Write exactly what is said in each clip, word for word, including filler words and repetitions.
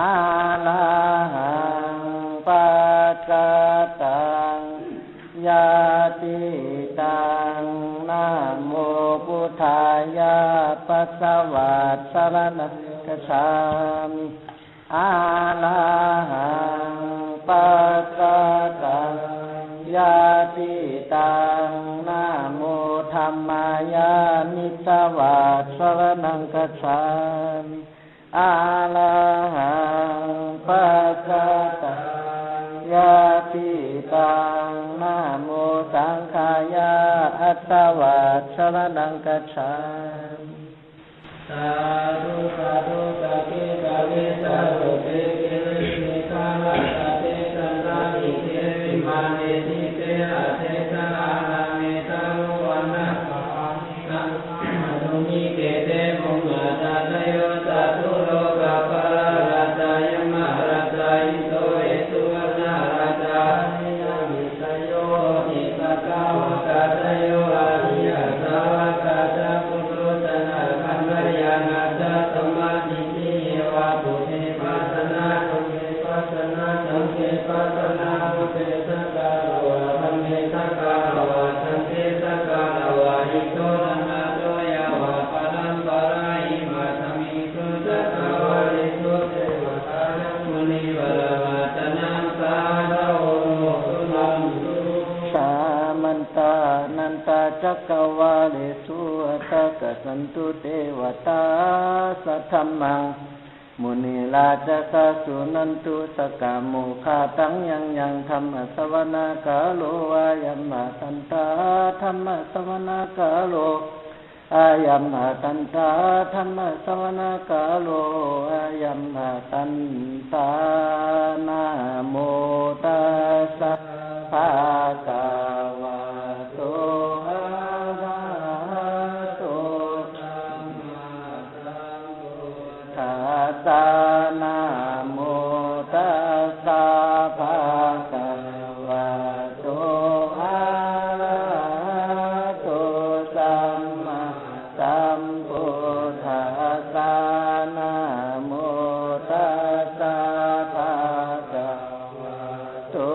arahaṃ paccattaṃ ñātītaṃ. Namo buddhāya, bhagavā saraṇaṃ gacchāmi. Arahaṃ paccattaṃ ñātītaṃ. Namo dhammāya, missāvā saraṇaṃ gacchāmi. Arahaṃ paccattaṃ ñātītaṃ. Namo saṅghāya, atthāvā saraṇaṃ gacchāmi. Sādhu, sādhu, sagge gave sarojike vijitha rājagge sabrahmake vimāne dīpe raṭṭhe ca ārāme taruvanagahane gehavatthumhi khette bhummā cādayo cātulokaparājāyamārājāhi sohi suvaṇṇarājāhi. Jayo hoti sakko pāccayo ariyassāvakā ca puthujjanakalyāṇā ca sammādiṭṭhi yeva buddhi pasannā saṅghe pasannā saṅghe pasannā buddhe sakkāravā dhamme sakkāravā saṅghe sakkāravā hito namato yāva paramparā imassami Samantā ānandacakkavāḷesu atrāgacchantu devatā, saddhammaṃ munirājassa suṇantu saggamokkhadaṃ. Yaṃ yaṃ dhammassavanakālo ayam bhadantā, dhammassavanakālo ayam bhadantā, dhammassavanakālo ayam bhadantā. Namo tassa bhagavato arahato sammāsambuddhassa. Namo tassa bhagavato arahato sammāsambuddhassa. Namo tassa bhagavato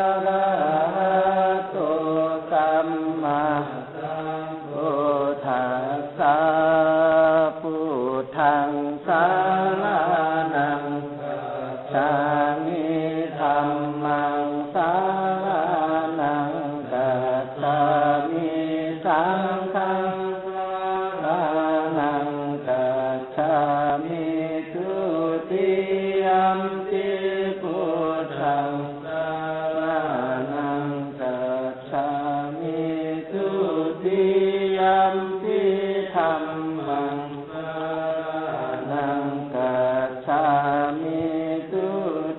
arahato sammā sambuddhassa. Buddhaṃ saraṇaṃ gacchāmi. Dhammaṃ saraṇaṃ gacchāmi. Saṅghaṃ saraṇaṃ gacchāmi. Dutiyampi buddhaṃ saraṇaṃ gacchāmi. Dutiyampi dhammaṃ saraṇaṃ gacchāmi.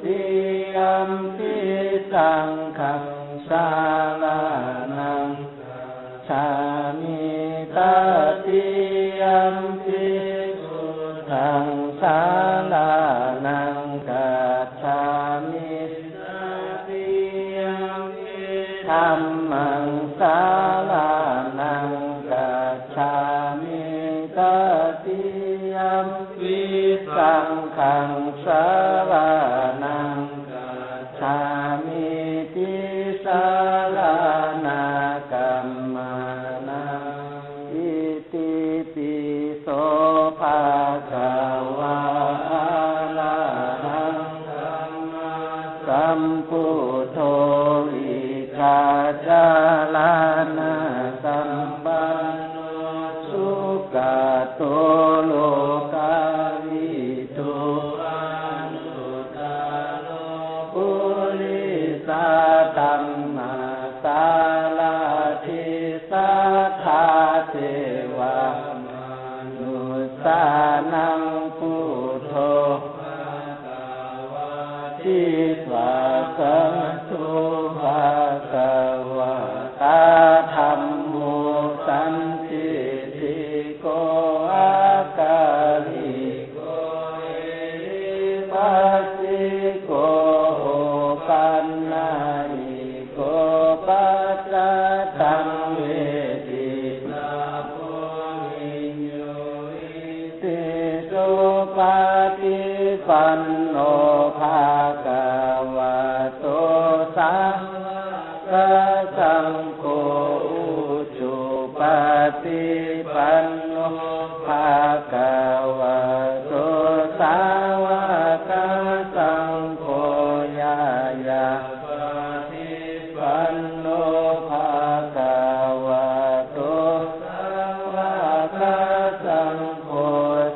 Dutiyampi saṅghaṃ saraṇaṃ gacchāmi. Tatiyampi buddhaṃ saraṇaṃ gacchāmi. Tatiyampi dhammaṃ saraṇaṃ gacchāmi. Tatiyampi saṅghaṃ saraṇaṃ gacchāmi. Tisaraṇagamanaṃ. Itipi so bhagavā arahaṃ sammāsambuddho vijjācaraṇasampanno sugato lokavidū anuttaro purisadammasārathi satthā devamanussānaṃ buddho bhagavāti. Svākkhāto bhagavatā dhammo sandiṭṭhiko akāliko ehipassiko opanayiko paccattaṃ veditabbo viññūhīti. Supati panno bhagavato sāvakasaṅgho, ujupaṭipanno bhagavato sāvakasaṅgho, ñāyapaṭipanno bhagavato sāvakasaṅgho,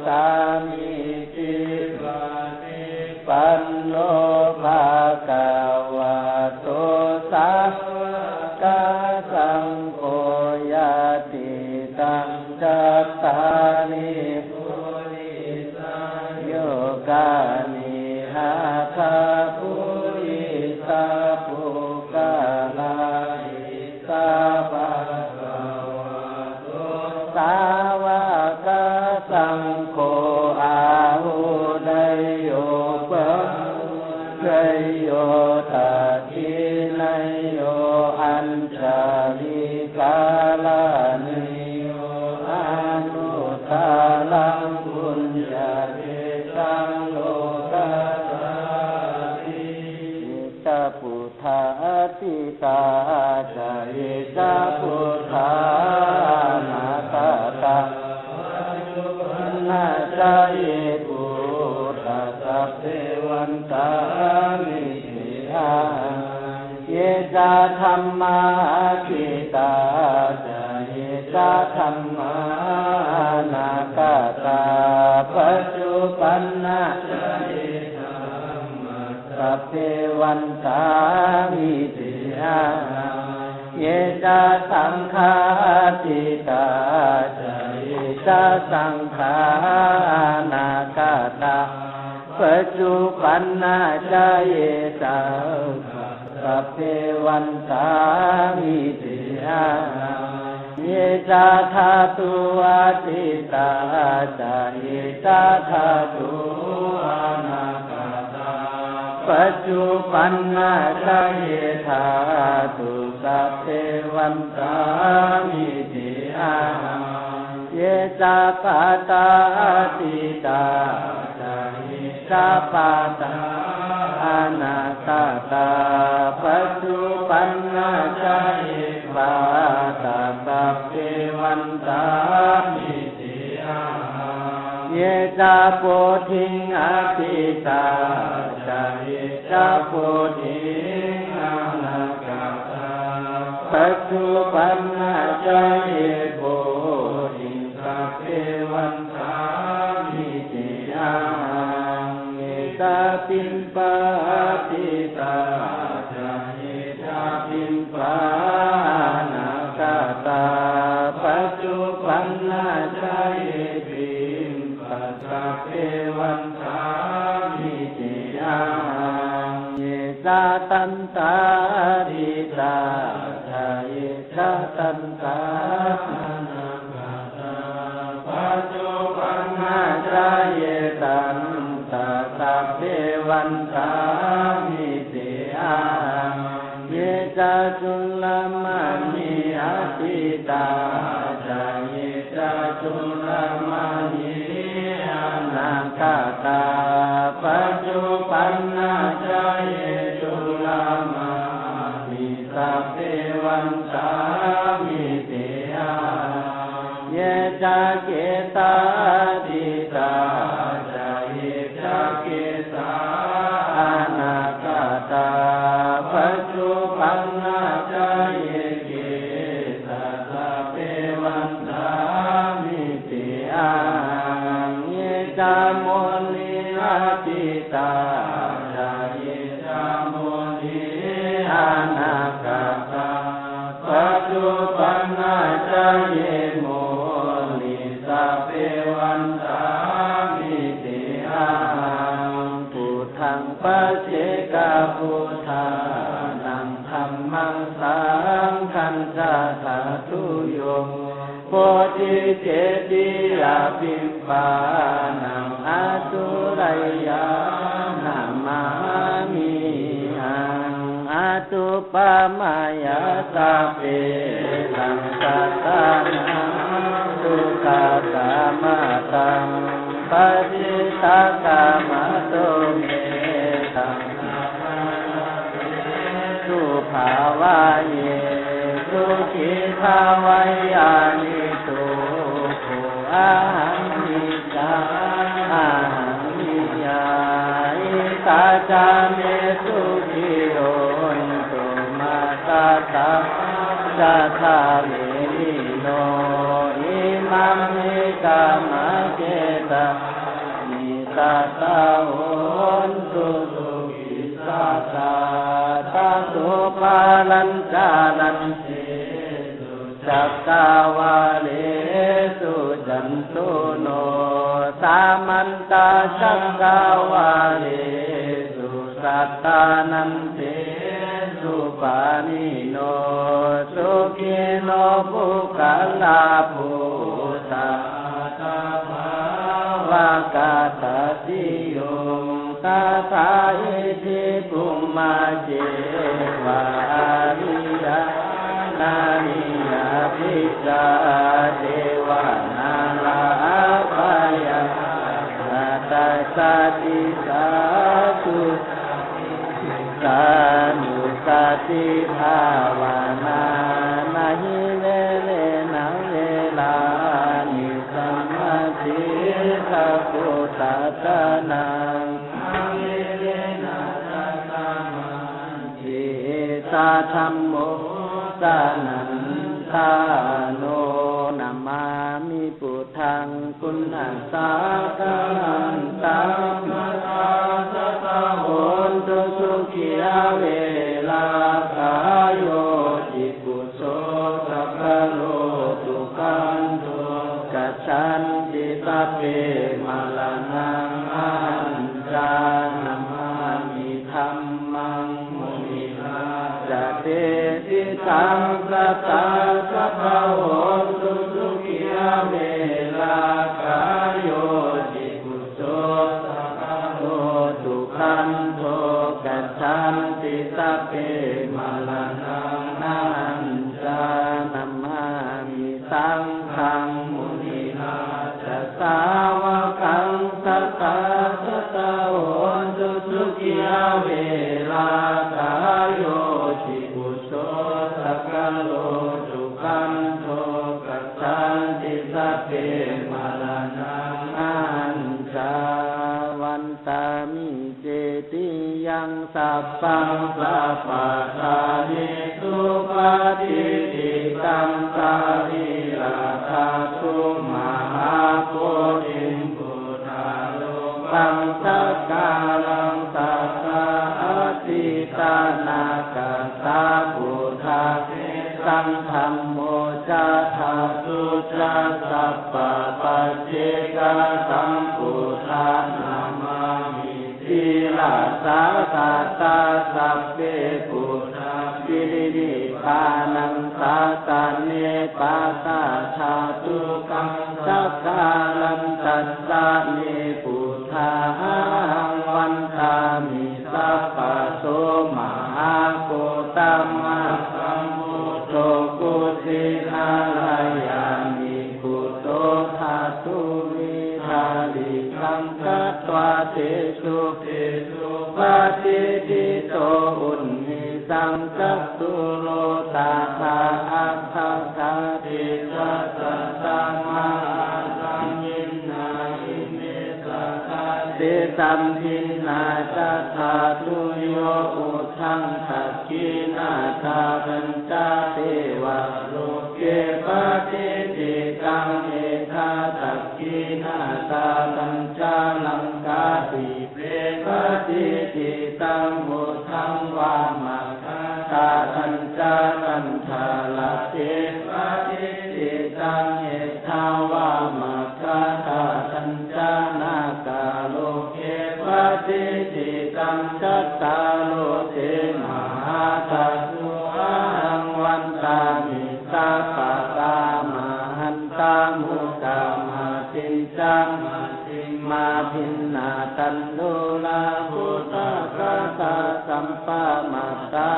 sāmīcipaṭipanno bhagavato sāvakasaṅgho, yadidaṃ cattāri purisayugāni aṭṭha purisapuggalā, esa bhagavato sāvakasaṅgho, āhuneyyo pāhuneyyo dakkhiṇeyyo añjalikaraṇīyo, anuttaraṃ puññakkhettaṃ lokassāti. Ye ca buddhā atītā ca, ye ca buddhā anāgatā, paccuppanna ca ye buddhā, sabbe vandāmi te ahaṃ. Ye ca dhammā atītā ca, ye ca dhammā anāgatā, paccuppanna ca ye dhammā, sabbe vandāmi te ahaṃ. Ye ca saṅghā atītā ca, ye ca saṅghā anāgatā, paccuppanna ca ye saṅghā, sabbe vandāmi te ahaṃ. Ye ca dhātu atītā ca, ye ca dhātu anāgatā, paccuppanna ca ye dhātu, sabbe vandāmi te ahaṃ. Ye ca pādā atītā ca, ye ca pādā anāgatā, paccuppanna ca ye pādā, sabbe vandāmi te ahaṃ. Ye ca bodhiṃ atītā ca, ye ca bodhiṃ anāgatā, paccuppanna ca ye bodhiṃ, sabbe vandāmi te ahaṃ. Ye ca bimbā atītā ca, ye ca bimbā anāgatā, paccuppanna ca ye bimbā, sabbe vandāmi te ahaṃ. Ye ca dantā atītā ca, ye ca dantā anāgatā, paccuppanna ca ye dantā, sabbe vandāmi te ahaṃ. Ye ca curamani atītā ca, ye ca curamani anāgatā, paccuppanna ca ye curamani, sabbe vandāmi te ahaṃ. Ye ca kesā atītā ca, ye ca kesā anāgatā, paccuppanna ca ye kesā, sabbe vandāmi te ahaṃ. Ye ca molī atītā ca, ye ca molī anāgatā, paccuppanna ca ye molī, sabbe vandāmi te ahaṃ. Buddhaṃ paccekabuddhānaṃ, dhammaṃ saṅghañca tathūyo, bodhisetiyabhimmānaṃ, ācureyya namāmihaṃ. Ātūpamāya sabbesaṃ, sattānaṃ sukhasamattaṃ, pacchikkhamato Vāye sukhī bhāvaṃ yānīdho kho ahaṃ niyā ahaṃ niyā. Issā ca me sukhī hontu, mā sā ca pā ca davinino. Imaṃ me kammakkhetra me sadā hontu sukhī sadā. Tato pāṇañca lāmaseṭṭho cakkavāḷesu cando no samantā cakkavāḷesu satānaṃ te su pāṇino. Sukhino puggalā bhūtā aṭṭhā bhāvakatā siyuṃ. Tathā iti bhummā ceva ariya nāriyā picca devā nārā appayantaratā sadisā su sānussatibhāvanā. Na hi verena verāni samatthi ca bhūtattanaṃ. Issā dhammo sannaṭṭhāno. Namāmi buddhaṃ guṇasaṅghaṃ. Sadā hontu sukhī averā kāyo cibhuso sakalo tukhaṇḍo gacchanti sabbe maraṇaṃ ahañca. Namāmi dhammaṃ munirājadesitaṃ. Sadā hontu sukhī averā kāyo cibhuso sakalo tukhaṇḍo gacchanti sabbe maraṇaṃ ahañca. Namāmi saṅghaṃ munirājasāvakaṃ. Sadā hontu sukhī averā kāyo cibhuso sakalo tukhaṇḍo gacchanti sabbe maraṇaṃ ahañca. Vandāmi cetiyaṃ sabbaṃ sabbaṭṭhānesu patiṭṭhitaṃ sārīradhātu mahābodhiṃ buddharūpaṃ sakkāraṃ sadā atītānāgataṃ buddhaṃ. Tesaṃ dhammo ca dhātu ca sabbapajjekasambuddhaṃ namāmi sirasā. Tathā sabbe buddhā pirinibbānaṃ sāsane paccattā dukkhaṃ sakkāraṃ. Tassa me buddhā ahaṃ vandāmi sabbaso. Mahāgotamā sambuddho kusinārāyami buddho dhātumeḍādī saṅkhatvā tejo tejo patiṭṭhito unnī saṅkatūro tathāgato. Tassa mahāsaṅghinā ime sadā tesaṃ bhinnā ca dhātuyo. Uddhaṃ dakkhiṇaṃ dhānañca devaloke patiṭṭhitaṃ. Etāna dakkhiṇā dhānañca laṅkādī pe patiṭṭhitaṃ. Uddhaṃ vāmaṃ dhānañca cantalikkhe patiṭṭhitaṃ. Etāna vāmaṃ dhānañca nāgaloke patiṭṭhitaṃ. Cattāro te mahādhātu ahaṃ vandāmi sabbadā. Mahantā mukhamaddhañca majjhimā bhinnā taṇturaṃ udakaṭā sampamattā.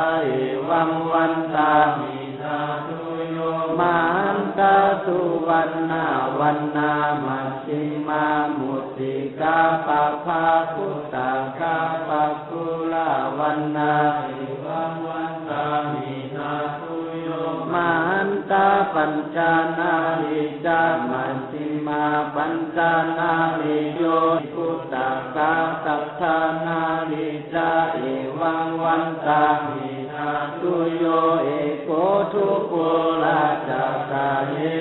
Evaṃ vandāmi dhātuyo mahantā suvaṇṇaṃ vaṇṇaṃ majjhimā mutti kā pabbā putthakā pāpūlā vaṇṇā. Evaṃ vandāmi Mahantā pañcanālī ca, majjhimā pañcanālī, yo kuṭṭakā saṭṭhānālī ca, evaṃ vandāmi dhātuyo. Eko thūpo rājagahane,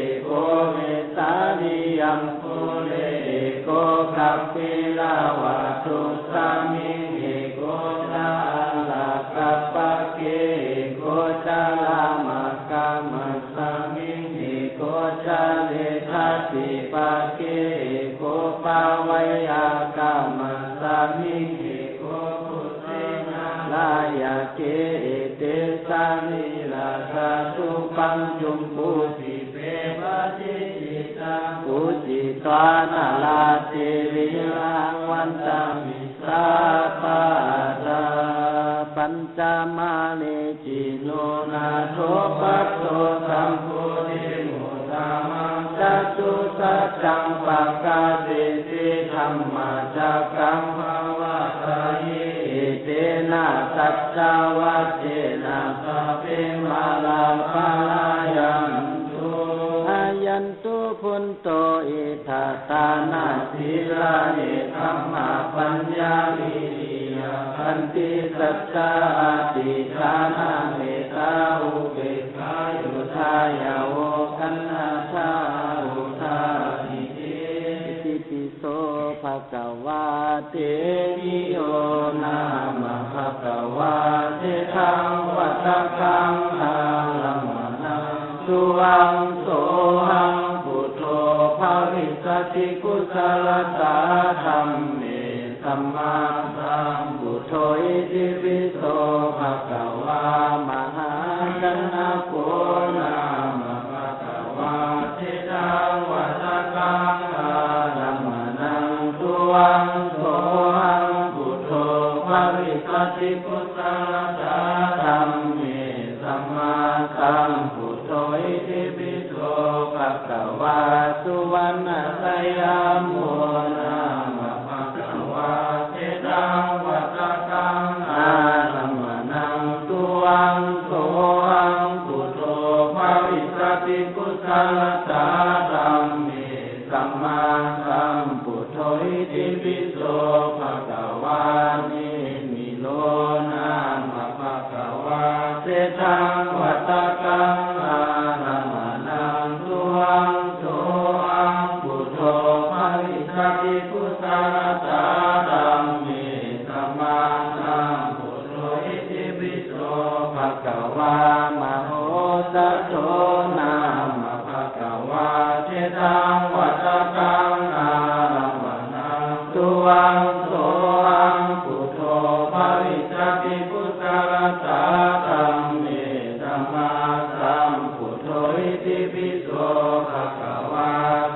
eko vesāliyam pure, eko gambhīravatthusmiṃ, eko ca ārakkhapagge, eko ca lāmakammasmiṃ, eko ca reṭṭhadīpagge, eko paveyyakammasmiṃ, eko kuṭeṇḍārayake. Ete sarīradhātu pañcumū dīpe paṭicchidamupajjhitvā, nalāṭe viraṃ vandāmi sabbadā. Pañcamhānīti: nūna dho paṭho sambodhimuttamaṃ, catūsaccaṃ pakāseti dhammacakkaṃ pavattaye. Etena saccavajjena sabbe mārā parāyantu. Jayantu bodhito idha dānaṃ sīlaṃ nekkhammaṃ paññāṃ viriyaṃ khantiṃ saccaṃ adhiṭṭhānaṃ mettā upekkhāya udayā vo gandhā udāsīti. Itipi so bhagavā teniyo nāma bhagavā seṭṭhaṃ vata kaṃ ārammaṇaṃ. Tuvaṃ sohaṃ buddho bhavissati kusalatā dhamme sammāsambuddho. Itipi so bhagavā mahājanako nāma bhagavā seṭṭhaṃ vata kaṃ ārammaṇaṃ. Tuvaṃ sohaṃ buddho bhavissati kusalatā dhamme sammāsambuddho. Itipi so bhagavā suvaṇṇaseyyamo nāma bhagavā seṭṭhaṃ vata kaṃ ārammaṇaṃ. Tuvaṃ sohaṃ buddho bhavissati kusalatā dhamme sammāsambuddho. Itipi so bhagavā nemiro nāma bhagavā seṭṭhaṃ vata kaṃ ārammaṇaṃ. Tuvaṃ sohaṃ buddho bhavissati kusalatā dhamme sammāsambuddho. Itipi so bhagavā mahosatto nāma bhagavā seṭṭhaṃ vata kaṃ ārammaṇaṃ. Tuvaṃ sohaṃ buddho bhavissati kusalatā dhamme sammāsambuddho. Itipi so bhagavā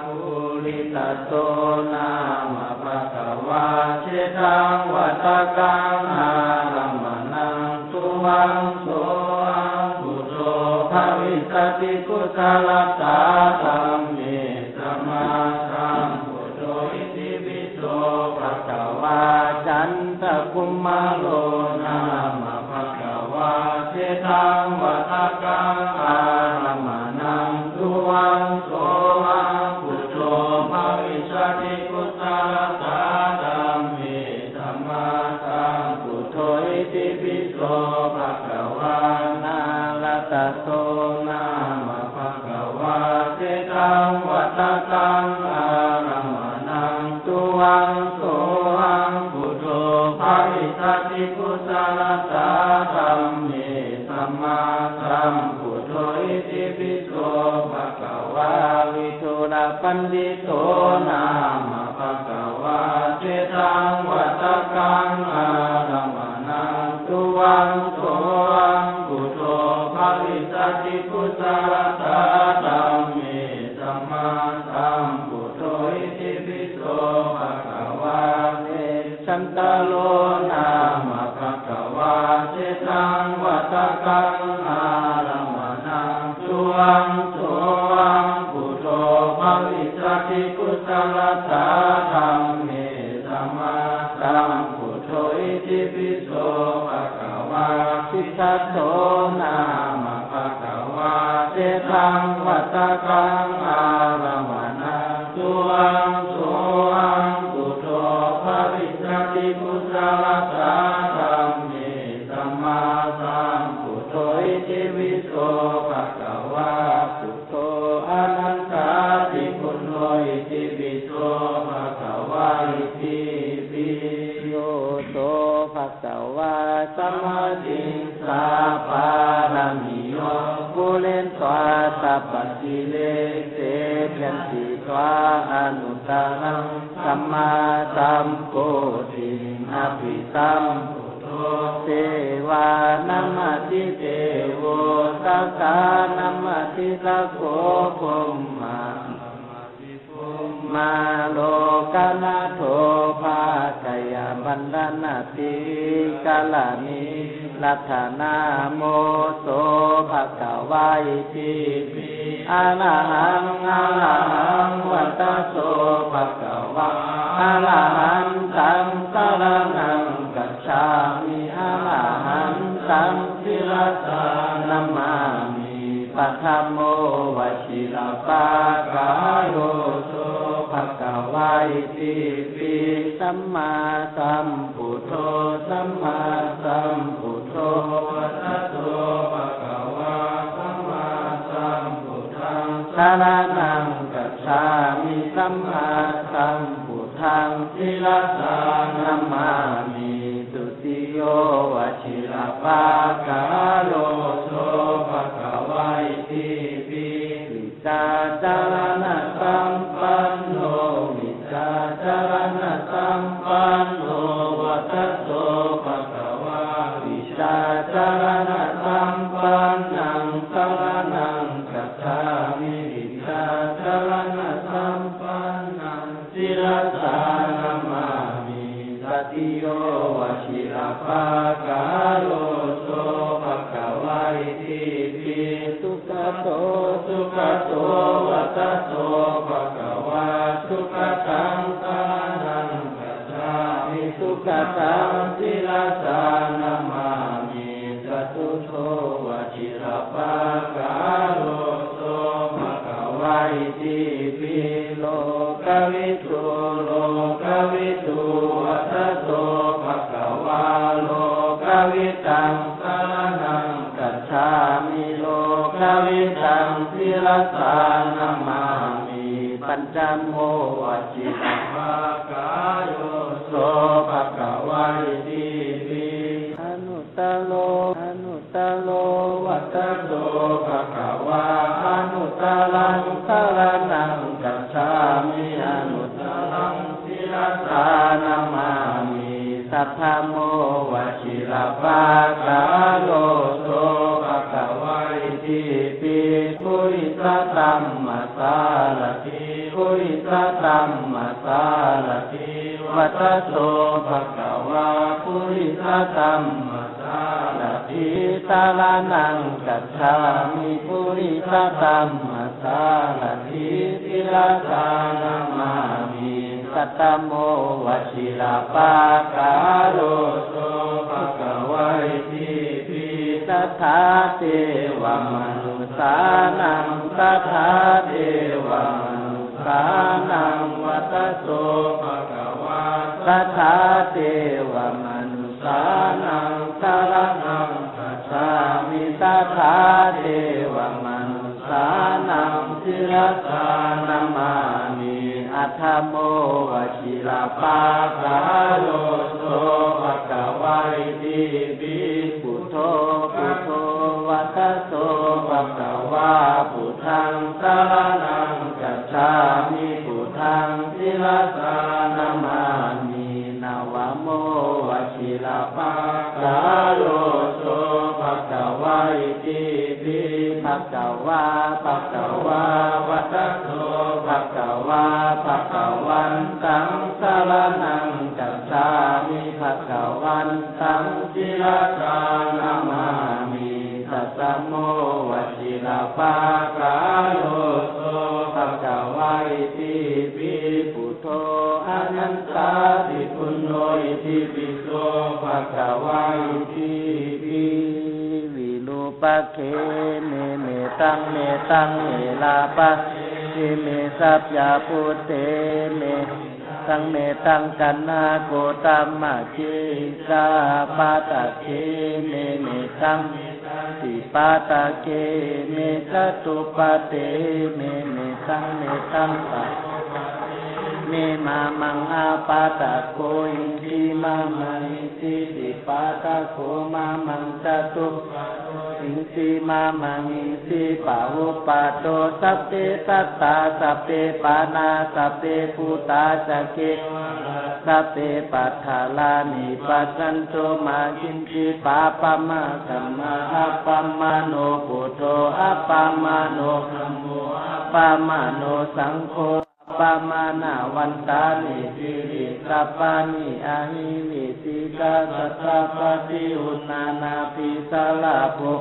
purisato nāma bhagavā seṭṭhaṃ vata kaṃ ārammaṇaṃ. Tuvaṃ sohaṃ buddho bhavissati kusalatā dhamme sammāsambuddho. Itipi so bhagavā candakumāro nāma bhagavā seṭṭhaṃ vata kaṃ ārammaṇaṃ. Tuvaṃ sohaṃ buddho bhavissati kusalatā dhamme sammāsambuddho. Itipi so bhagavā nāradaso nāma bhagavā seṭṭhaṃ vata kaṃ ārammaṇaṃ. Tuvaṃ sohaṃ buddho bhavissati kusalatā dhamme sammāsambuddho. Itipi so bhagavā vidūrapaṇḍito nāma bhagavā seṭṭhaṃ vata kaṃ ārammaṇaṃ. Tuvaṃ sohaṃ buddho bhavissati kusalatā dhamme sammāsambuddho. Itipi so bhagavā vessantaro nāma bhagavā seṭṭhaṃ vata kaṃ ārammaṇaṃ. Tuvaṃ sohaṃ buddho bhavissati kusalatā dhamme sammāsambuddho. Itipi so bhagavā Buddhato nāma bhagavā, seṭṭhaṃ vata kaṃ ārāmaṇaṃ, suvaṃ sohaṃ buddho bhavissati. Kusalassa dhamme sammāsambuddho, itipi so bhagavā buddho anantādiguṇo, itipi so bhagavā itipi. Yo so bhagavā samādiṭṭhā pāramiyo pūretvā sabbasīlese, bhāsetvā anuttaraṃ sammāsambodhiṃ, abhisambuddho devā namāti devo, sakko namāti sakko brahmā, brahmā lokanaṭṭho bhāgyaṃ paṇḍanāti. Karaṇī ratanaṃ mo so bhagavā itipi. Arahaṃ arahaṃ vata so bhagavā, arahantaṃ saraṇaṃ gacchāmi, arahantaṃ sirasā namāmi. Paṭhamo vajirapakkhayo so bhagavā itipi. Sammāsambuddho sammāsambuddho vata so bhagavā, sammāsambuddhaṃ saraṇaṃ gacchāmi, sammāsambuddhaṃ sirasā namāmi. Dutiyo vajirapakkhayo so bhagavā itipi. Vijjācaraṇasampanno vijjācaraṇasampanno vata so bhagavā, vijjācaraṇasampannaṃ saraṇaṃ gacchāmi, vijjācaraṇasampannaṃ sirasā namāmi. Tatiyo vajirapakkhayo so bhagavā itipi. Sugato sugato vata so bhagavā, sugataṃ saraṇaṃ gacchāmi, sugataṃ sirasā namāmi. Catuttho vajirapakkhayo so bhagavā itipi. Lokavidū lokavidū vata so bhagavā, lokavidaṃ saraṇaṃ gacchāmi, lokavidaṃ sirasā namāmi. Pañcamo vajirapakkhayo so bhagavā itipi. Anuttaro anuttaro vata so bhagavā, anuttaraṃ saraṇaṃ gacchāmi, anuttaraṃ sirasā namāmi. Saṭṭhamo vajirapakkhayo so bhagavā itipi. Purisadammasārathi purisadammasārathi vata so bhagavā, purisadamma sārathi saraṇaṃ gacchāmi, purisadammasārathi sirasā namāmi. Sattamo vajirapakkhayo so bhagavā itipi. Satthā devamanussānaṃ, satthā devamanussānaṃ vata so bhagavā, satthā devamanu sānaṃ saraṇaṃ gacchāmi, satthā devamanussānaṃ sirasā namāmi. Aṭṭhamo vajirapakkhayo so bhagavā itipi. Buddho buddho vata so bhagavā, buddhaṃ saraṇaṃ gacchāmi, buddhaṃ sirasā namāmi. Navamo vajirapakkhayo so bhagavā itipi. Bhagavā bhagavā vata so bhagavā, bhagavantaṃ saraṇaṃ gacchāmi, bhagavantaṃ sirasā namāmi. Dasamo vajirapakkhayo so bhagavā itipi. Buddho anantādiguṇo, itipi so bhagavā itipi. ke me mettaṃ mettaṃ erāpaṭe me sabyabhūte me taṃ mettaṃ kaṇhā gotamakhi sahapādake me mettaṃ dipādake me catuppade me mettaṃ mettaṃ pādo me mamaṃ apādako iti mamaṃ iti dipādako mamaṃ catu iti mamaṃ iti pādo. Sabbe sattā sabbe pāṇā sabbe bhūtā ca kevalā sabbe paddharāni passanto mā kiñci pāpam akama. Appamāṇo buddho appamāṇo dhammo appamāṇo saṅgho appamāṇavantāni siriṃsapāni ahi vicchikā satapadī uṇṇānābhī sarabū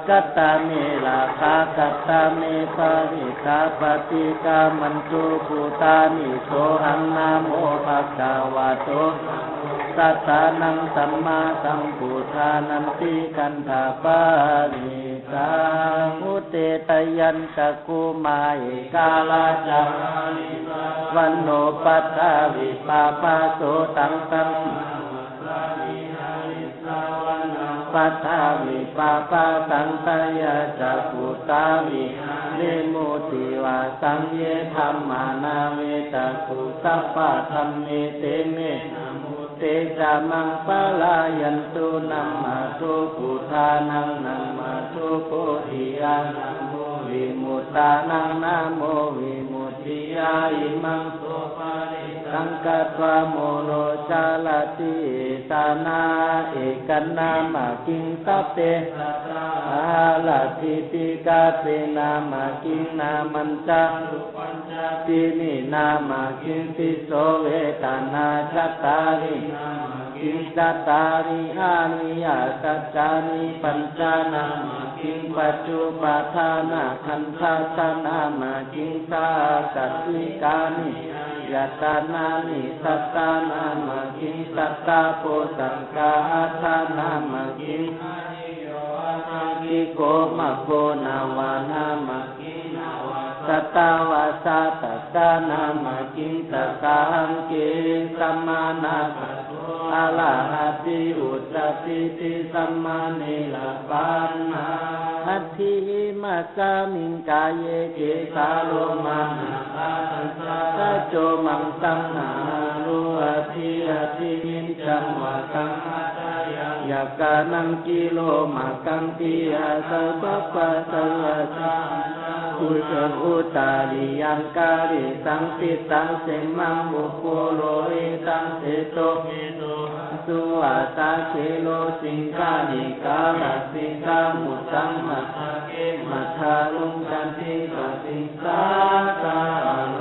katā me rāgā katā me dveshā paṭikkamantu bhūtāni. Sohaṃ namo bhagavato sattannaṃ sammāsambuddhānaṃ iti gandhaparittāṃ. Udetayañcakkhumā ekarājā vaṇṇo paṭhavippabhāso taṃ paṭhavippabhā saṃ tayajja guttā viharemu divā saṃ ye dhammā nāve taku sabbadhamme te me te ca maṃ pālayantu. Namatthu buddhānaṃ namatthu bodhiyā namo vimuttānaṃ namo vimuttiyā. Imaṃ so paṭisaṅkhatvā moro carati etāna ekaṃ nāma kiṃ sabbe sattā āharatī dīghā te nāma kiṃ nāmañca dini nāma kiṃ tisso vedanā cattāri nāma kiṃ cattāri ariyasaccāni pañca nāma kiṃ pañcupādānakkhandhassa nāma kiṃ sahassattikāni āyatanāni satta nāma kiṃ satta bojjhaṅgā aṭṭha nāma kiṃ aṭṭhiko maggo navā nāma kiṃ navasatavassā dasa nāma kiṃ dasāhaṃ gīhi samānakato arahati uccati iti samaṇena paṇṇā. Atthi imasmiṃ kāye kesā lomā nakhā taco maṃsaṃ haṇāro atthi atthi niccaṃ vataṃ hadayaṃ yakanaṃ kilomakaṃ piyā sabbapāṇasā bhujagaṃ udariyaṃ kalisaṃ pittaṃ semhaṃ upurohitaṃ sedomedo vasū vāsā khero siṅghāṇikā lasikamuddaṃ matthake madhaluṅganti patiṃ sādaraṃ.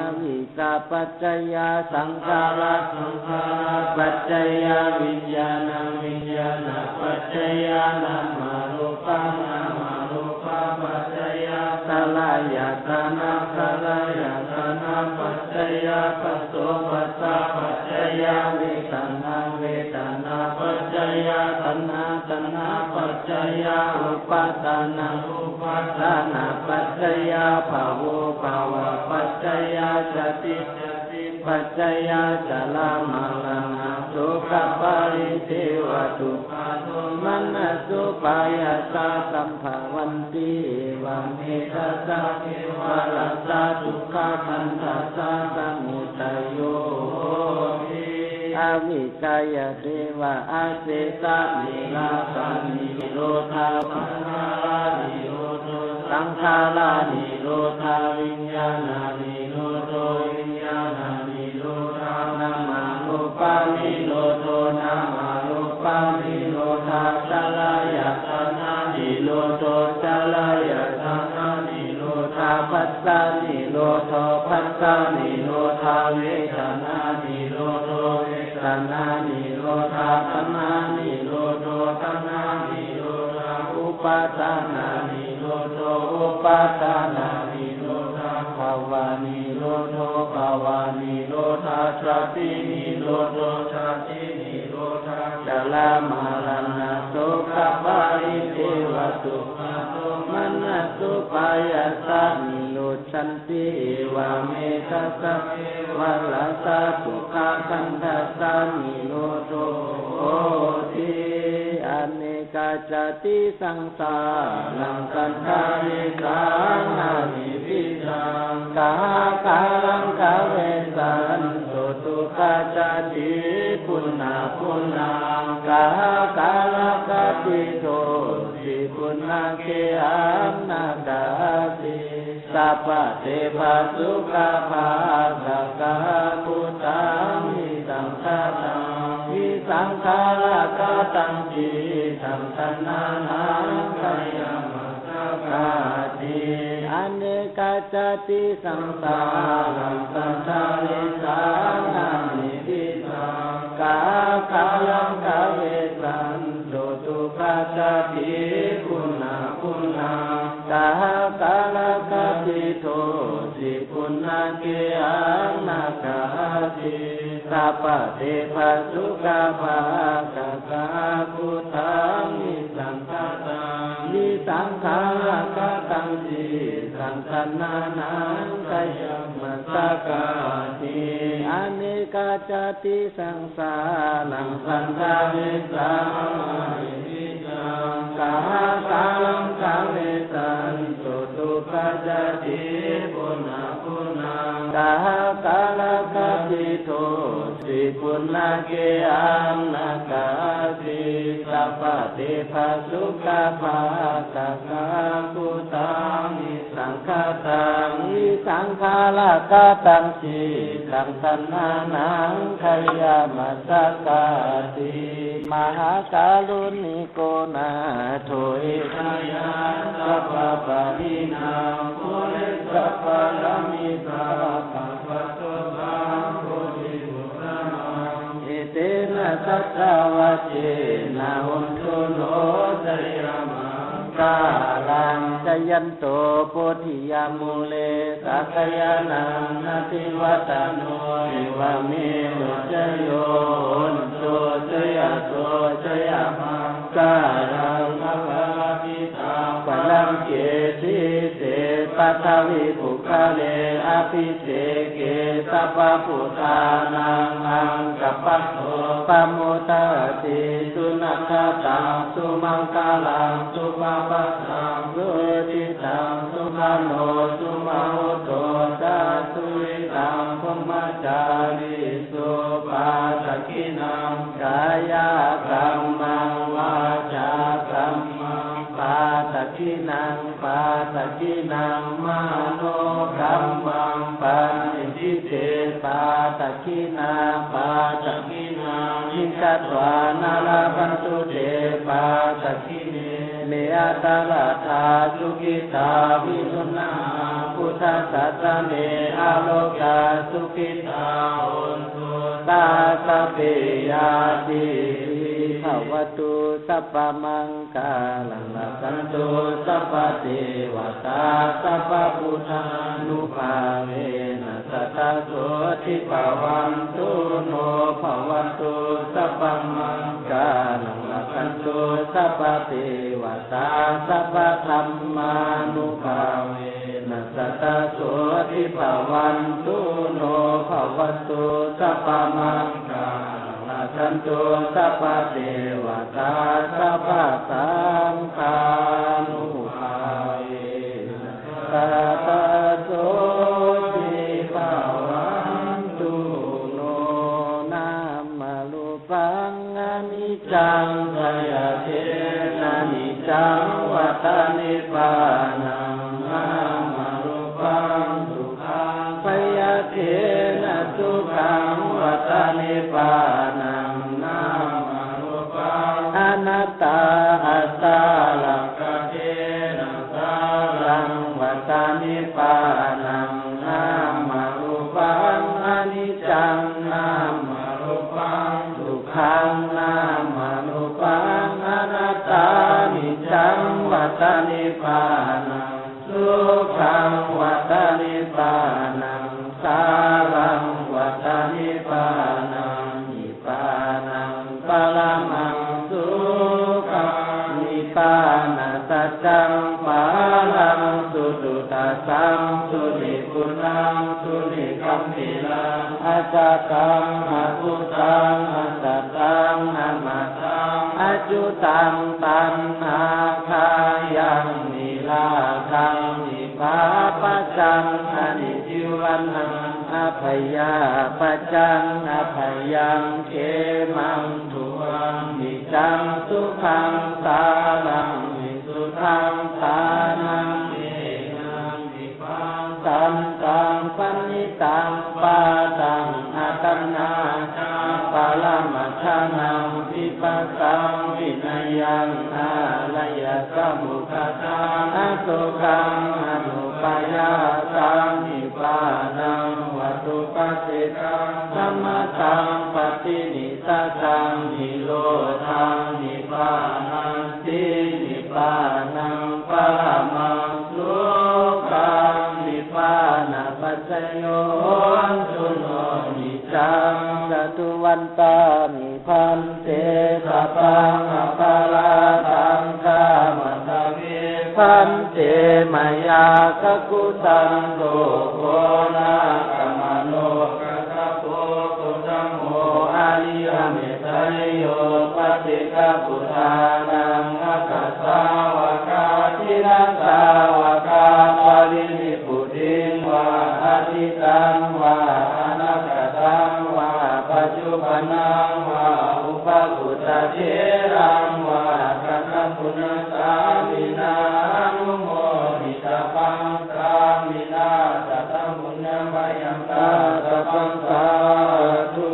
Avijjāpaccayā saṅkhārā saṅkhārāpaccayā viññāṇaṃ viññāṇapaccayā nāmarūpaṃ nāmarūpapaccayā saḷāyatana saḷāyatanapaccayaṃ phasso phassapaccayo vedanā vedanāpaccayā taṇhā taṇhāpaccayā upādānā upādānapaccayā bhavo bhavapaccayā jāti jātipaccayā jarāmaraṇasokaparitevadukkhadomanassupāyāsā sabbā bhavanti evametattā kevalassa dukkhakkhandhassa samudayo hoti. Avijjāya tveva asesavirāganirodho saṅkhāranirodho saṅkhāranirodho viññāṇanirodho viññāṇanirodho nāmarūpanirodho nāmarūpanirodho saḷāyatananirodho saḷāyatananirodho phassanirodho phassanirodho vedanānirodho vedanānirodho taṇhānirodho taṇhānirodho upādānanirodho upādānanirodho bhavanirodho bhavanirodho jātinirodho jātinirodho jarāmaraṇasokaparite Dukkhadomanassupāyāsā nirujjhanti, evametaṃ sabbeva rāgā dukkhakandhasāmino dukkho hoti. Anekajātisaṃsāraṃ sandhārisaṃ anivijjitaṃ, kāhakālaṃ gavesanto dukkhajāti punapphunaṃ, kāhakālagāthito si punakkhe anāgāti. Sabbā te phāsukā bhātaka, kuṭaṃ visaṅkhataṃ visaṅkhāragataṃ cittaṃ, taṇhānaṃ khayamajjhagāti. Anekajātisaṃsāraṃ sandhārisaṃ anivijjitaṃ, kāhakālaṃ gavesanto dukkhajāti punapphunaṃ, kāhakālagāthito si punakkhe anāgāti. Sabbā te phāsukā bhātaka, kuṭaṃ visaṅkhataṃ visaṅkhāragataṃ cittaṃ, taṇhānaṃ khayamajjhagāti. Anekajātisaṃsāraṃ sandhārisaṃ anivijjitaṃ, kāhakālaṃ gavesanto dukkhajāti punapphunaṃ, kāhakālagāthito si punakkhe anāgāti. Sabbā te phāsukā bhātaka, kuṭaṃ visaṅkhataṃ visaṅkhāragataṃ cittaṃ, taṇhānaṃ khayamajjhagāti. Mahākāruṇiko nātho, hitāya sabbapāṇinaṃ, pūretvā pāramī sabbā, patto sambodhimuttamaṃ. Etena saccavajjena, hotu no jayamaṅgalaṃ. Jayanto bodhiyā mūle, sakyānaṃ nandivaḍḍhano, evameva jayo hotu, jayassu jayamaṅgalaṃ. Aparājitapallaṅke, sīse paṭhavipokkhare, abhiseke sabbabuddhānaṃ, aggappatto pamodati. Sunakkhattaṃ sumaṅgalaṃ, supabhātaṃ suhuṭṭhitaṃ, sukhaṇo sumuhutto ca, suyiṭṭhaṃ brahmacārisu. Padakkhiṇaṃ kāyakammaṃ, vācākammaṃ padakkhiṇaṃ, padakkhiṇaṃ manokammaṃ, paṇidhī te padakkhiṇā. Padakkhiṇāni katvāna, labhantu te padakkhiṇe. Me atthaladdhā sukhitā, viruḷhā buddhasāsane, arogā sukhitā hontu, saha sabbehi ñātibhi. Bhavatu sabbamaṅ galaṃ, rakkhantu sabbadevatā, sabbabuddhānubhāvena, sadā sotthī bhavantu no. Bhavatu sabbamaṅgalaṃ, rakkhantu sabbadevatā, sabbadhammānubhāvena, sadā sotthī bhavantu no. Bhavatu sabbamaṅgalaṃ, rakkhantu sabbadevatā, sabbasaṅghānubhāvena, sadā sotthī bhavantu no. Nāmarūpaṃ aniccaṃ, sayatthena niccaṃ, vata nibbānaṃ. Nāmarūpaṃ sukhaṃ, sayatthena sukhaṃ, vata nibbānaṃ. Nāmarūpaṃ anattā, āsaraṃ kathena sāraṃ, vata nibbānaṃ. Nāmarūpaṃ aniccaṃ, nāmarūpaṃ dukkhaṃ, nāmarūpaṃ anattā, niccaṃ vata nibbānaṃ, sukhaṃ vata nibbānaṃ, sāraṃ vata nibbānaṃ. saṃ sunipuṇṇaṃ sunigambhīraṃ, ajjhattaṃ abhūtaṃ asattaṃ amataṃ accuttaṃ, taṇhākāyaṃ virāgaṃ vibhāvajjaṃ anicchīvanaṃ abhayāpajjaṃ abhayaṃ khemaṃ tuvaṃ niccaṃ sukhaṃ balaṃ visuddhaṃ jhānaṃ santaṃ paṇītaṃ pātaṃ āṭānāṭā paramaṭṭhānaṃ vipassaṃ vinayaṃ ālayasamuggathā asokaṃ anupāyāsaṃ nibbānaṃ vatupassetaṃ samatthaṃ paṭinissajjaṃ nirodhaṃ nibbānanti nibbānaṃ paramaṃ sukhaṃ nibbānapaccayo hotu no niccaṃ. Sādhu vandāmi bhante sabbaṃ aparādhaṃ khamatha me bhante mayā kakusandho konāgamano kassapo gotamo ariyametteyyo paccekabuddhānaṃ aggasāvakā jinasāvakā parinibbutiṃ vā atītaṃ vā anāgataṃ vā paccuppannaṃ vā uppaguttha theraṃ vā kataṃ puññaṃ sāminā anumoditabbaṃ sāminā kataṃ puññaṃ mayaṃ dātabbaṃ sādhu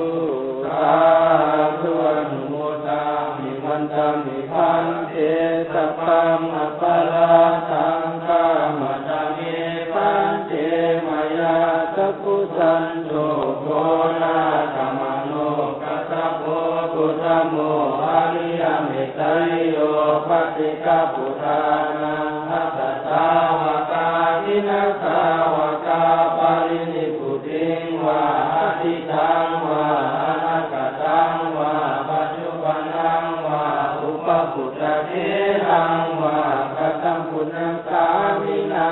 sādhu anumodāmi vandāmi bhante sabbaṃ aparādhaṃ khamatha me bhante mayā kakusandho konāgamano kassapo gotamo ariyametteyyo paccekabuddhānaṃ aggasāvakā jinasāvakā parinibbutiṃ vā atītaṃ vā anāgataṃ vā paccuppannaṃ vā uppaguttha theraṃ vā kataṃ puññaṃ sāminā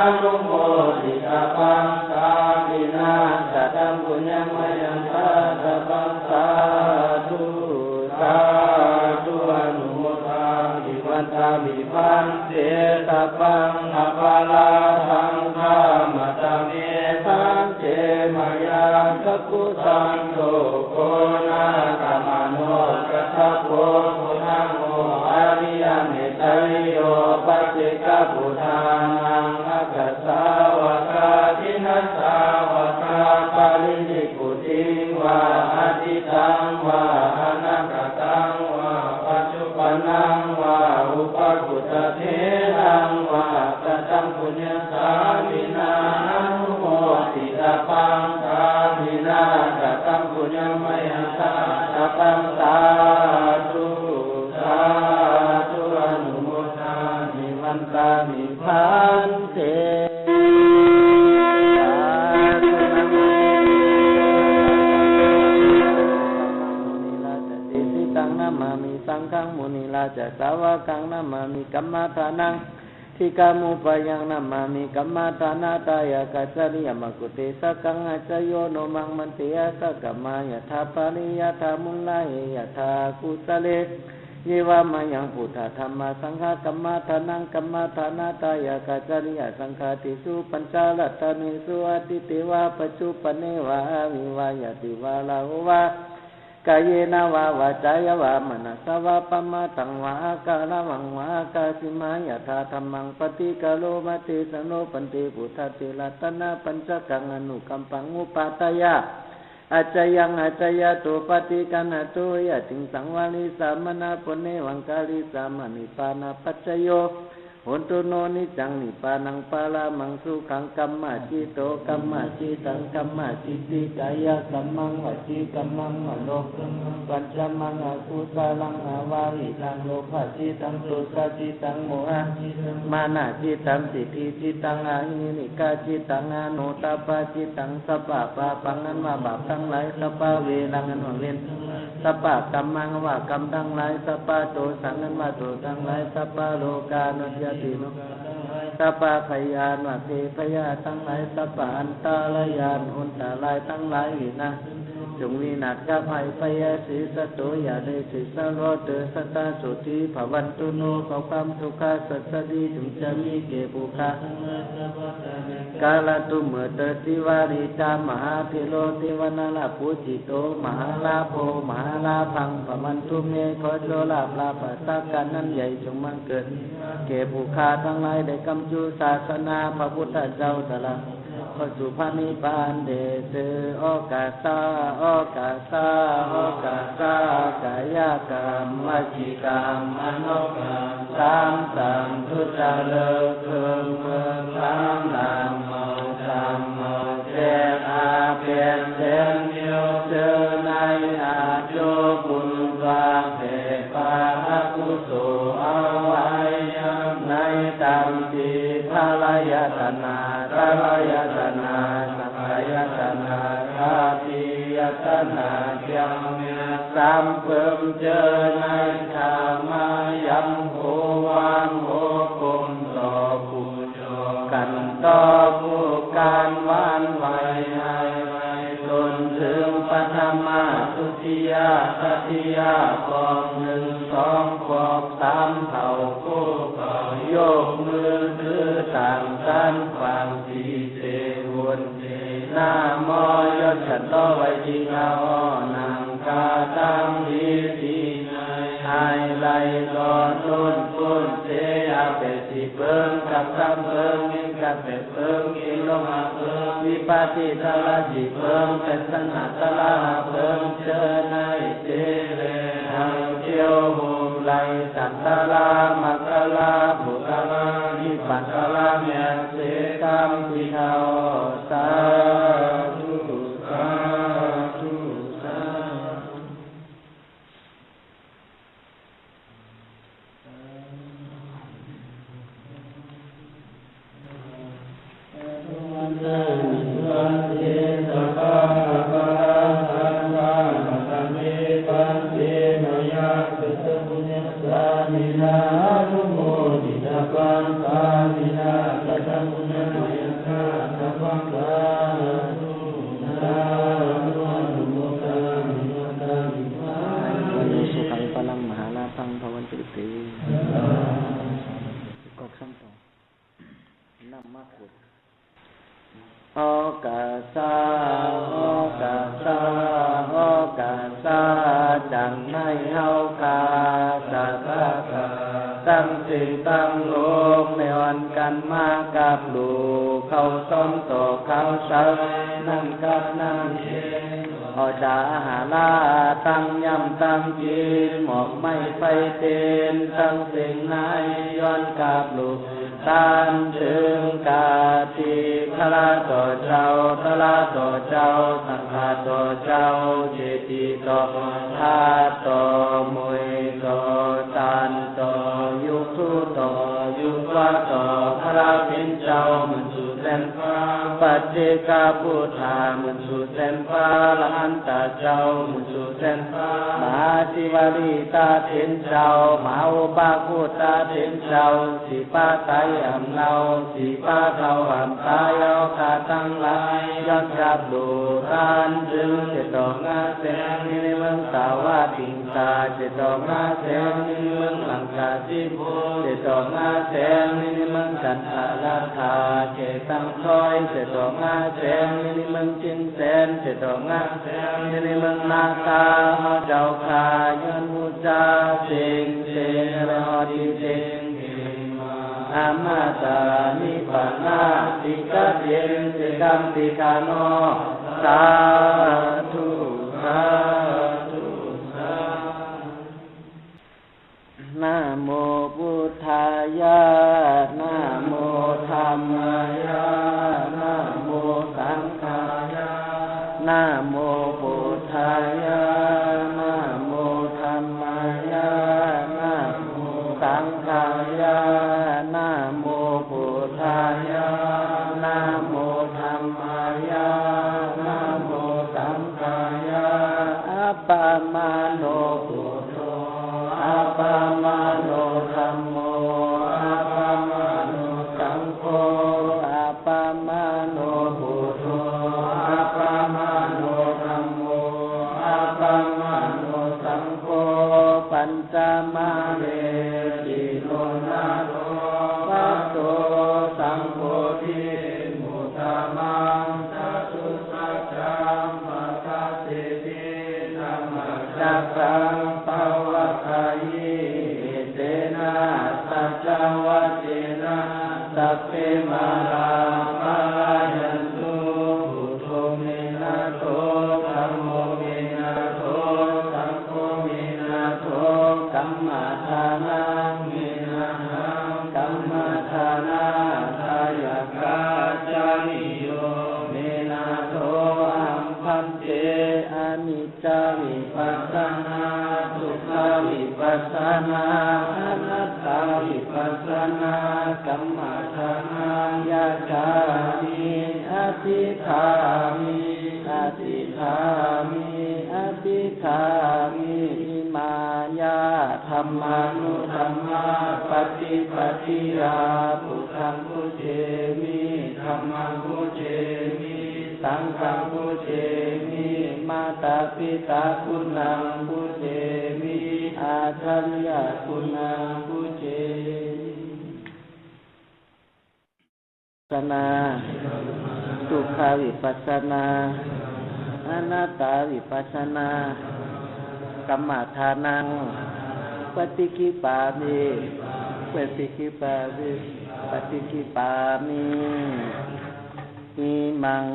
anumoditabbaṃ sāminā kataṃ puññaṃ mayaṃ dātabbaṃ sādhu sādhu anumodāmi vandāmi bhante sabbaṃ aparādhaṃ khamatha me bhante mayā kakusandho konāgamano kassapo gotamo ariyametteyyo paccekabuddhānaṃ aggasāvakā jinasāvakā parinibbutiṃ vā atītaṃ vā anāgataṃ vā paccuppannaṃ vā uppaguttha theraṃ vā kataṃ puññaṃ sāminā anumoditabbaṃ sāminā kataṃ puññaṃ mayaṃ dātabbaṃ sādhu sādhu anumodāmi vandāmi bhante. Sādhu namo. Sitaṃ namāmi saṅghaṃ munirājasāvakaṃ namāmi kammadānaṃ dīghamupāyaṃ namāmi kammadānatthāya kacariyaṃ. Makutesakaṃ accayo no maṃ bhante assakamā yathā pāli yathā mūḷahe yathā kusale. Yeva mayaṃ buddha dhamma saṅgha kammadānaṃ kammadānatthāya kacariyaṃ. Saṅghādisu pañcarattanīsu atīte vā paccuppane vā avi vā yati vā rāhu vā kāyena vā vācāya vā manasā vā pamādaṃ vā akaraṃ vā akāsi mā yathā dhammaṃ paṭikkaromatesaṃ no bhante buddhate ratanapañcakaṃ anukampaṃ upādāya accayaṃ accayato paṭiggaṇhatu. Yadidaṃ saṃvarissāma nātho nevaṃ karissāma nibbānapaccayo hotu no niccaṃ nibbānaṃ paramaṃ sukhaṃ. Kammacitta kammacittaṃ kammacitti kāyakammaṃ vacīkammaṃ manokammaṃ pañchamaṃ akusalaṃ avarittaṃ lobhacittaṃ dosacittaṃ mohacittaṃ mānacittaṃ tiṭṭhicittaṃ ahiri kkacittaṃ anukampacittaṃ sabbapāpaṃ ອັນວ່າບາບທັງຫຼາຍ sabbaveramaṃ ອັນວ່າເວນທັງຫຼາຍ sabbakammaṃ ອັນວ່າກຳທັງຫຼາຍ sabbadosaṃ ອັນວ່າໂທດທັງຫຼາຍ sabbarogā ອັນວ່າຊາຕິໂລກາທັງຫຼາຍ สัพพะพยาธิ พยาธิทั้งหลาย สัพพะอันตรายา อันตรายทั้งหลาย วินาศ จงวินาศภัย ภัยสี สัตตุ อย่าได้สิ สัพพะเต สัตตา สุขี ภะวันตุ โน ขอความสุข สัสสะดี จงจะมีแก่ผู้ข้า กาลตุ เมื่อเธอ สีวลี จามหาเถโร เทวนารา ปูจิโต มหาลาโภ มหาลาภัง ภะวันตุ เม ขอโชคลาภ ลาภะ สักการะอันใหญ่ จงบังเกิด แก่ผู้ข้าทั้งหลาย ได้กำจุศาสนา พระพุทธเจ้า ตรัส เข้าสู่พระนิพพาน เดชะ โอกาสา โอกาสา โอกาสา กายกรรม วจีกรรม มโนกรรม สามสามทุจริต คือมือสามดำเมาจำเมาเจอาเป็นเช่น เดียวเจอในอาจุบุญ ความเปรตปาอกุศลเอาไว้ ในตัมปีทรายตนะ ทรายตนะ สังขายตนะ คติยตนะ เกี่ยวเมียสามเพิ่มเจอในธรรมยังโหวางโหกลมต่อผู้ กันต่อผู้การหวั่นไหวให้ไว จนถึงปฐมะ ทุติยะ ตติยะ ขวบหนึ่ง สองขวบ สามเท่า ผู้เป่ายกมือคือต่างกัน ฝั่งที่เต วุนเต นะโม ยศโต ไวทิกา นังคาตัง วิธีใน ให้ไล่ลอดล้นพ้นเสีย แปดสิบเพิ่ง กับสามเพิ่ง กับแปดเพิ่ง กิโลมาเพิ่ง วิปัสสิทรสี่เพิ่ง แปดสนาทรห้าเพิ่ง เจอในเจเล ให้เที่ยวโหมไล่สันทรามกรา ปุกรา นิปัตตรา แม่เสกรรมที่เขา สาธุ สาธุ สาธุ Āyu sukhaṃ balaṃ mahālābhaṃ bhavantu te. โอกาสา โอกาสา โอกาสา จักให้เฮาข้าสัตว์ทั้งหลาย ทั้งสิ่งทั้งโลก ได้อ่อนกันมากราบลูเข้าซ้อมต่อข้าวเช้า นั่งกับนั่งเย็น ออกจากอาหาร ตั้งย่ำตั้งกิน หมอกไม้ไฟเตียน ทั้งสิ่งไหน ย้อนกราบลู ต้านเถิงกาติ พระต่อเจ้า พระต่อเจ้า สังฆะต่อเจ้า เจติต่อ ทาสต่อ มุยต่อ ต้านต่อ ยุคทูต่อ ยุควะต่อ พระเพ็ญเจ้า หมื่นสู่แสนฟ้า ปัจเจกพุทธา หมื่นสู่แสนฟ้า อรหันตะเจ้า หมื่นสู่แสนฟ้า มหาสิวลีตาเถนเจ้า มหาอุปาคุตตาเถนเจ้า สิบปาไตอ่ำเนา สิบปาเฒ่าอ่ำตาย เอาข้าทั้งหลาย ย้อนกราบลูต้านเถิง เจ็ดดอกห้าแสง ในเมืองสาวัตถิงสา เจ็ดดอกห้าแสง ในเมืองลังกาสิโพ เจ็ดดอกห้าแสง ในเมืองกันทะลักขา เขตตังช้อย เจ็ดดอกห้าแสง ในเมืองเชียงแสน เจ็ดดอกห้าแสง ในเมืองนาคา เฮาเจ้าข้า ย้อนบูชาสิ่งเสนอดีเต็ง อามาตานิปานาติกะเทนสิกรรมติกาโน สาธุ สาธุ สาธุ Namo buddhāya, namo dhammāya, namo saṅghāya. Namo buddhāya, namo dhammāya, namo saṅghāya. Namo buddhāya, namo dhammāya, namo saṅghāya. Appamāṇo buddho, appamāṇo dhammo, appamāṇo saṅgho. nātho, dhammo me nātho, saṅgho me nātho, kammadānaṃ me nāthaṃ, kammadānadāyakācariyo me nātho, ahaṃ bhante. Aniccā vipassanā, dukkhā vipassanā, anattā vipassanā, kammadānaṃ yācāmi, adhiṭṭhāmi, adhiṭṭhāmi, adhiṭṭhāmi. Imāya dhammānudhammapaṭipattiyā buddhaṃ pūjemi, dhammaṃ pūjemi, saṅghaṃ pūjemi, mātāpitāguṇaṃ pūjemi, ācaryaguṇaṃ pūjemi. Vipassanā, dukkhā vipassanā, anattā vipassanā, kammadānaṃ paṭikkhippāmi, paṭikkhippāmi, paṭikkhippāmi. Imaṃ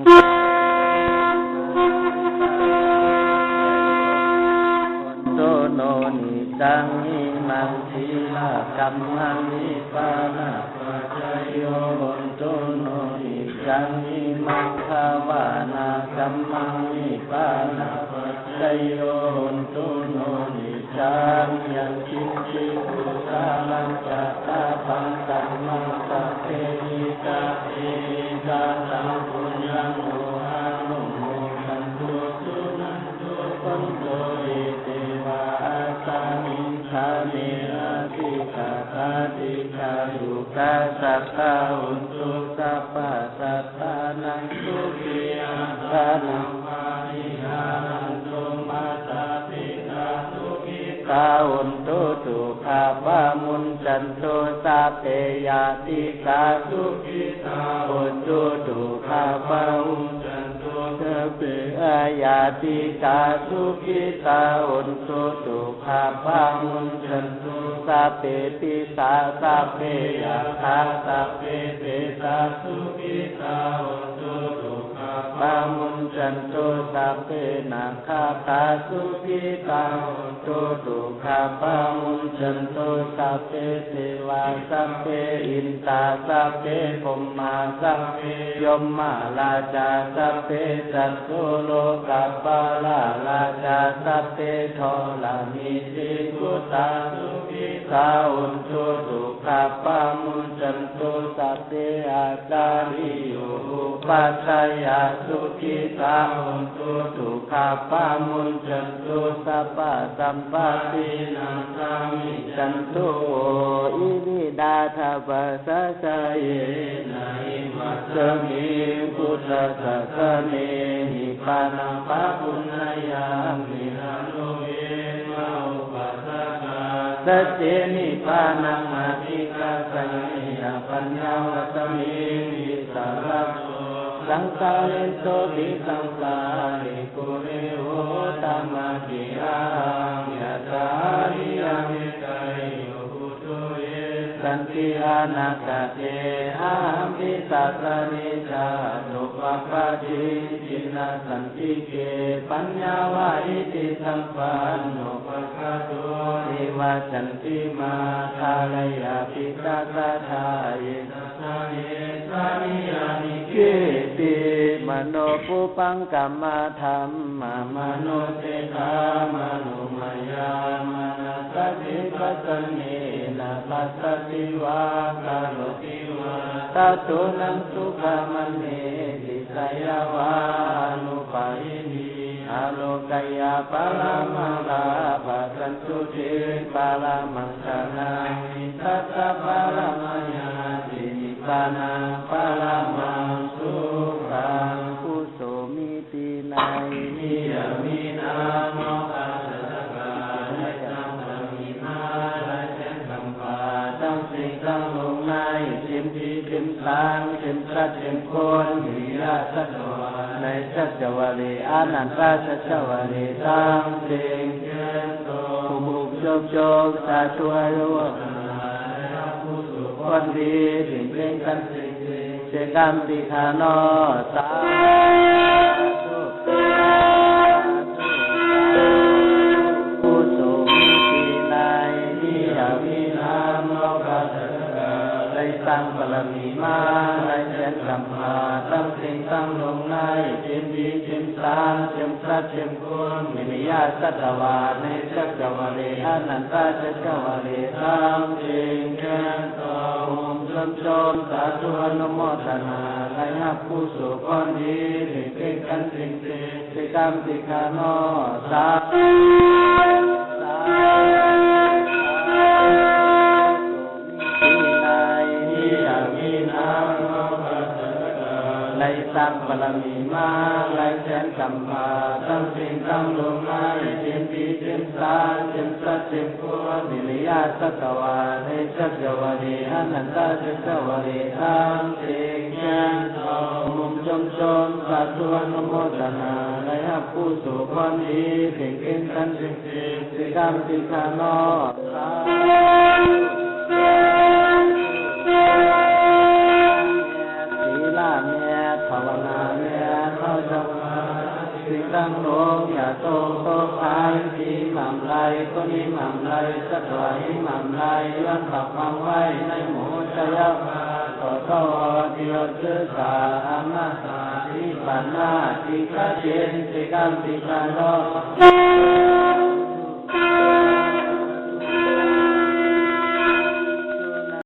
hotu no niccaṃ, imaṃ sīlakammaṃ nibbānapaccayo hotu no niccaṃ, imaṃ bhāvanākammaṃ nibbānapaccayo hotu no niccaṃ. Yaṅkiñci kusalaṃ kattabbaṃ kammaṃ sabbehi katehi kataṃ puññaṃ no anumodantu suṇantu bhonto. Etevā asmiṃ ṭhāne adhigatā dīghāyukā sadā hontu sabbasatānaṃ sukhī attānaṃ pariharantu. Mātā pitā sukhitā hontu dukkhā pamuñcantu, sabbe ñātikā sukhitā hontu dukkhā pamuñcantu, sabbe aññātikā sukhitā hontu dukkhā pamuñcantu, sabbe pisā sabbe yakkhā sabbe petā sukhitā hontu dukkhā pamuñcantu, sabbe nakkhattā sukhitā hontu dukkhā pamuñcantu, sabbe devā sabbe indā sabbe brahmā sabbe yamarājā sabbe catulokapālā rājā sabbe dhoraṇīti bhūtā sukhitā hontu dukkhā pamuñcantu, sabbe ācariyupajjhāyā sukhitā hontu dukkhā pamuñcantu, sabbasampattīnaṃ samijjhantu. Iminā dhammasākayena imasmiṃ buddhasāsane nibbānaṃ pāpuṇāya me anupekkhaupāsakā, sacce nibbānaṃ adhigassaneyya paññā vāsamiṃ vissarato saṅkhāresu visuṃ. Sārīputta eva bhanteti. Ahaṃ yācāmi yaṃ vicayo buddho bhagavāti. Santi ānāgate ahampi sāsane jāto pāpāti chinasantike paññā vā iti sampanno bhagavato evassantimā dhāreyya pitā sadā ye sāsane jāniyāmi keci. Mano pubbaṅgama dhammā manoseṭṭhā manomāya manasā vipassannena passati vā karoti vā tato naṃ sukhaṃ maneti. Seyyathā vā anupāyinī ārogyaparamā lābhā santuṭṭhiparamaṃ dhanaṃ mitthatthaparamā ñāti nibbānaṃ paramaṃ sukhaṃ. Kusumitī nayyaṃ niyaminā mohakkhajātakā, laicham pahīnā laicham kampā, taṃ sing taṃ lung nai cim pi cim saṃ cim sat cim kun, viyā saccavā nai saccavāli anantā saccavāli, taṃ sing cento bhubhub cok cok sādhu āyu vaṇṇo sukhī dīghāyuko bhava. เสียงดังสิคะเนาะ สาธุ เจ็มสัตว์เจ็มคน วิริยะสัตวา ในจักรวาลี อนันตจักรวาลี ทั้งสิ้นแก่เจ้า มุมชมชม สาธุอนุโมทนา ได้รับผู้สู่พรดี สิ่งเป็นกันสิ่งที่ สิกรรมติคาโน สา สา มีนาย มีอย่างนี้นะ ได้สร้างบารมีมา หลายแสนกำพร้า ทั้งสิ่งทั้งลมไม้ เต็มที่เต็มสาร เต็มสัตว์เต็มคน วิริยะสัตวา ในจักรวาลี อนันตจักรวาลี ทั้งสิ้นแก่เจ้า มุมชมชม สาธุอนุโมทนา ได้รับผู้สู่พรดี สิ่งเป็นกันสิ่งที่ สิกรรมติคาโน สาธุ ศีลาแม่ ภาวนาแม่ เฮาจะมา สิ่งทั้งหลวง อย่าโตโตขาย สีหม่ำไร คนนี้หม่ำไร สัตว์ไหวหม่ำไร ย้อนปากฟังไว้ ในหมู่ชายาพา ต่อทอดยอดชื่อสา อมตะ นิพพานา ติกาเจน สิกรรมติคาโน